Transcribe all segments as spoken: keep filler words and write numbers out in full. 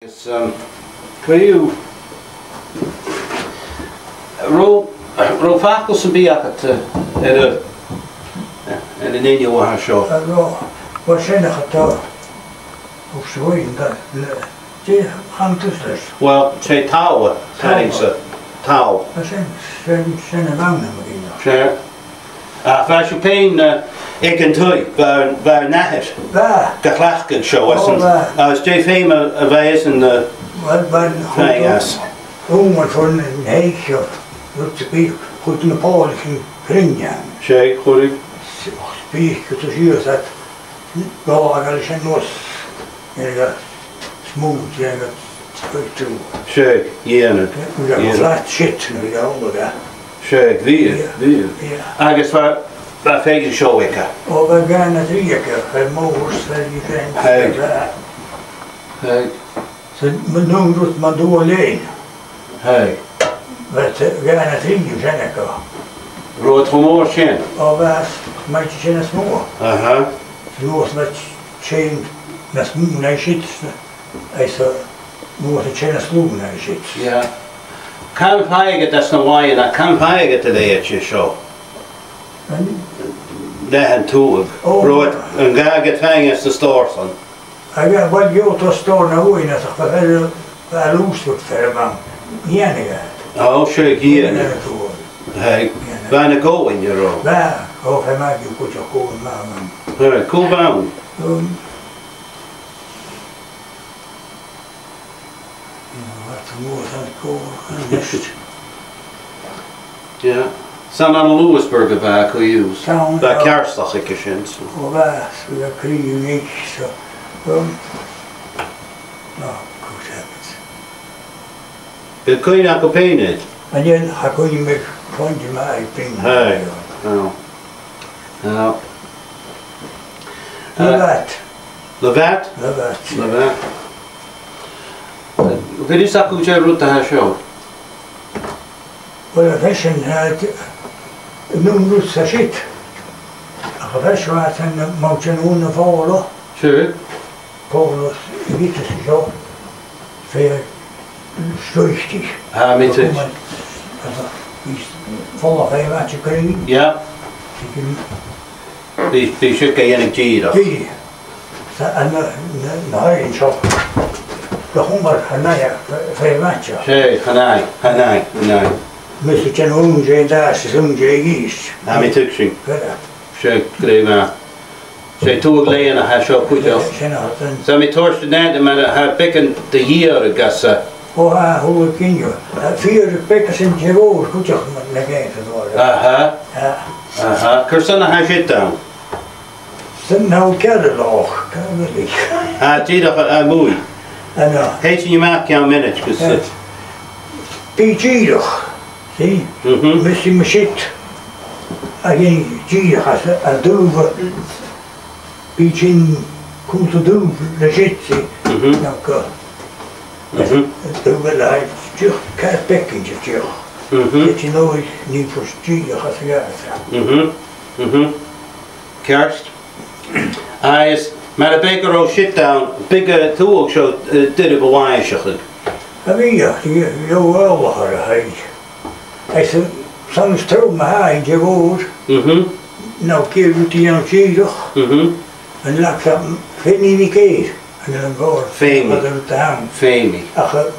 Is, um, co-dhiù, robh, robh facal sam bith agad, uh, air a, air an duine a tha seo? Uh, robh, bha sin a' chatà, ug seo an da, le, dè chantas leis? Well, 's e tau, tau. Tharraing-sa, tau. Tha sin, sin, sin a bh' ann, a Mhàiri. Sure. Ach bha sibh fhèin, eh, aig an taigh, bha, bha an athair. Bha. Ga chleachdadh seo, Ò, esan. Bha. Agus dè feum a, a bha esan, eh, Well, bha, faighinn às? Ùmar fon an eich, rud sam bith, chuir na pòlaichean cruinn ann. 'S e, chuir. Spìc gu tu sìos at, bha, agus sin was, eh, smooth, eh, 'S e, dhèanadh. Bha e flat sheet, no, bha e. 'S e, bha, bha. Agus bha, bha feadhainn seo aige? Ò, bha dhà no trì aige, fear mòr, fear dhìth, fear... Hey. So, mun an rud mun do lean. Hey. Bha dhà no trì dhiubh sin aige. Rud cho mòr sin? Ò, bha, 's math sin as motha. Aha. So, 's math sin as motha na siud. Is, uh, bha sin as lugha na siud. Yeah. Can fhaigheadh iad às na làithean, can fhaigheadh iad a leithid seo? An? Leathann tuath. Ò. Rud, an gabhadh iad fhèin às na stòrsan? Agus, well, gheibheadh tu stòr na uaine, ach bha fear, a lùsfort fear a bh' ann, dhèanadh e. Ò, 's e, dhèanadh. Dhèanadh tuath. Hey, dhèanadh. Bha na gobhainn a' rud. Bha, ò, bha mi gu cuideachd gobhainn math ann. Hey, cò bh' ann? Um, Yeah. 'S ann ann an Louisburg a bha e co-dhiù. 'S ann, yeah. Bha ceartachadh aige sin, so. Ò, bha, so bha cruinne aige, so, um, no, good heavens. Bheil cuimhne agaibh fhèin air? Chan eil, tha cuimhne agam air fhèin. Hey. No. No. Lovat. Lovat? Lovat. Lovat. Bheil fhios agaibh dè an rud a tha seo? Well, a bheil sin, eh, an aon rud 's a siud. Ach a bheil seo, tha sin, eh, mar sin, ùine fòla. Sure. Fòla, a bhith seo. Fear sruighteach. Ah, mi too. Fòla fhèin, a bhith cruinn. Yeah. Bidh, bidh siud ga dhèanamh dìreach. Bidh. 'S ann na, na, na h-àireamhan seo, gu h-iomlan, chan eil, fé, fé mhaide. 'S e, chan eil, chan eil, chan eil. Mus e sin aon dè an-dràsta is aon dè a-rithist. Tha mi a' tuigsinn. Gu dearbh. 'S e, gu dearbh. 'S e tuagh lèana a tha seo cuideachd. Sin e, sin. Tha mi a' toirt a-mach mar a tha beagan de dh'iarraidh às a... Ò, tha, a h-uile gin dhiubh. Tha fìor bheag às an taigh mhòr cuideachd na, na gèann sa dòigh. Aha. Tha. Aha. Carson a tha siud ann? 'S ann an ceathramh latha, cà bheil i? Ah, dìreach a-muigh. An-à. Thèid sinn a-mach ceann mionaid gus... Eh, bidh dìreach, see? Mhm. Mus e, mus e siud a dhèanamh dìreach às a, a dubhadh, bidh sin cùl a dubh le siud, see? Mhm. No gu... Mhm. Dubhadh le, dìreach, ceart beag innte, dìreach. Mhm. Thèid sinn a-muigh, nì mi fhathast dìreach às a' ghearradh. Mhm. Mhm. Ceart. Agus mar a bhiodh gun robh siud ann, bhiodh an tuagh seo, eh, doirbh a mhaitheasachadh. A bhiodh, bhiodh, bhiodh eòlach air a h-aghaidh. Agus, eh, 's ann as t-àm a tha e an-diugh. Mhm. No, cò aig a bhiodh a' dèanamh dìreach? Mhm. An leig thu fhèin a-mach air, an e an gòrd? Feumaidh. Feumaidh a bhith ann. Feumaidh. Ach, eh,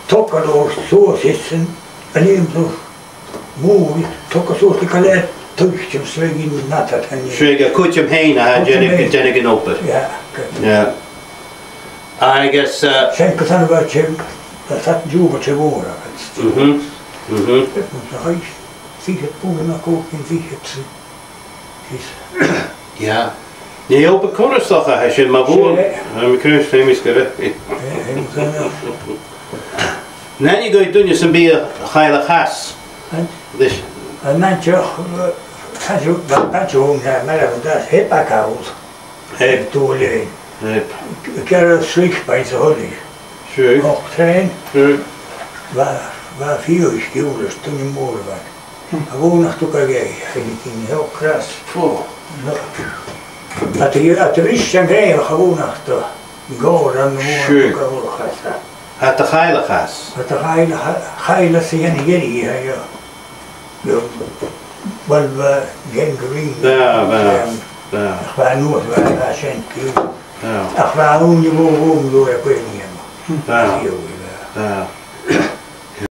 togail suas is an, an aon rud mòr, togail suas le gu lèir tuiteam 's le gin na tha, tha. 'S e, gu cuideam fhèin a tha... Cuideam dèanamh, fhèin. Dèanamh an obair. Yeah, good. Yeah. Agus, eh, sin gu tana bha tè, tha an diubhal tè mhòr agad. Mhm, mhm. Bit mu na h-aghaidh, fichead puing no còig air fichead sin. Yeah. Nì obair cunnarsach a tha sin, ma bhuam. 'S e. Tha mi cinnteach, feumaidh gu robh. Eh, eh, gu robh. An aithne dhuibh duine sam bith a chaill a chas? An? Leis. An aithne, eh, caiseal, ba, ba, tha, mar a bha an-dràsta, hip a call. Hip. Dùil leinn. Hip. Gearradh slic bean sa thoileach. Sure. Och, trèan. Sure. Bha, bha fìor sgiùlas, duine mòr a bha. A bhuannachd thu ga gheibh, a' tighinn, o, cras. Phew. No. A tha, a tha ris an gèill, a bhuannachd thu. Gòrach an-diugh. Siud. Tha do chaileag às. Tha do chaileag, chaileag sa ghean a dh'èirich, tha, yeah. Bhuel, bha gangrene. Bha, bha, bha. Ach bha nuas, bha, bha sin ciùin. Bha. Ach bha ùine mhòr, mhòr, mhòr a' cuimhne agam. Bha. Bha.